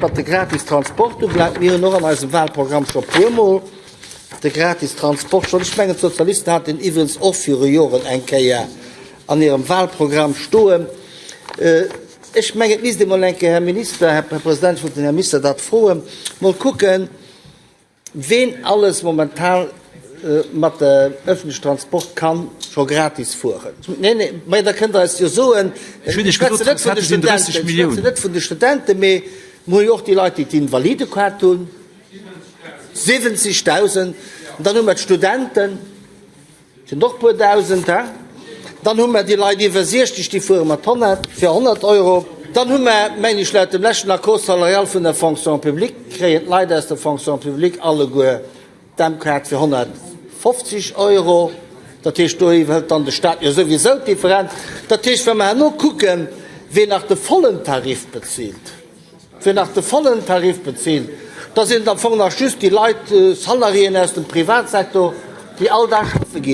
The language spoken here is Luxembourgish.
wat de gratis Transport ubelaangt, mir hunn och an eisem Wahlprogramm scho puermol de gratis Transport schonn, ech mengen d'Sozialisten haten deen iwwregens och viru Joren eng Kéier an hirem Wahlprogramm stoen. Ech mengen, et misst ee mol eng Kéier, Här Minister, Här President, ech wollt den Här Minister dat froen, mol kucken, Ween alles momentan mat de öffentlichen Transport kann scho gratis fueren. Nee, nee, mä da kënnt Der eis jo soen, Ech hunn Iech gesot, ech schwätze net vun de Studenten, mee mir hu jo och déi Leit, déi d'Invalidekaart hunn, 70.000, an dann hu mer d'Studenten, Sinn och puer Dausend, he? Dann hu mer déi Leit iwwer 60, déi fuere mat 100, fir 100 Euro. Dann hu mer, mengen ech, laut dem leschten Accord salarial vun der Fonction publique, kréien d'Leit aus der Fonction publique alleguer d'M-Kaart fir 150 Euro. Dat heescht, do iwwerhëlt dann de Stat jo souwisou d'Differenz. Dat heescht, wa mer herno kucken, wien nach de vollen Tarif bezilt, Wien nach de vollen Tarif bezilt, da sinn et am Fong nach just déi Leit, Salariéen aus dem Privatsektor, déi all Dag schaffe ginn.